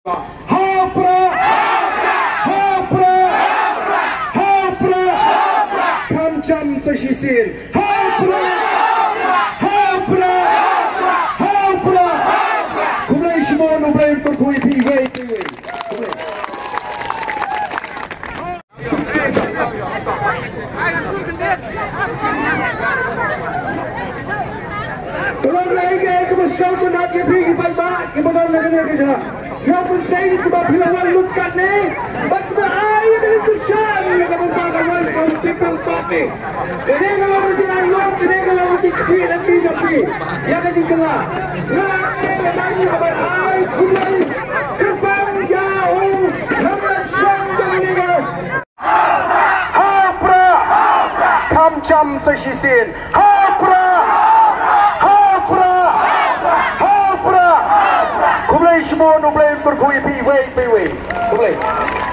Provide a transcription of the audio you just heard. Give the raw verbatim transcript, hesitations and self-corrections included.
Ha u Prah! Ha u Prah! Ha u Prah! Kham jam sa shisien. Ha u Prah! Ha u Prah! Ha u Prah! Khublei shibun, U Blei un kyrkhu ïa phi iwei pa iwei. Khublei. Ka long kaei kaei kaba sngewtynnat ïa phi ki paidbah kiba don ha kane ka jaka. Ïa u mynsiem kaba phi la wan lut katne bad kaba ai ïa ka jingkyrshan ïa ka bynta ka Voice of the People Party. Kane ka long ka jingainguh, kane ka long ka jingkyrpad jong phi ïa ka jingkylla. Nga ai ka jingkyrpad, ai khublei kyrpang ïa u Nongïalam Shnong jong ngi. Ha u Prah! Kham jam sa shisien. Ha u Prah! Ha u Prah! Ha u Prah! Khublei shibun, U Blei un kyrkhu ïa phi iwei pa iwei. Khublei.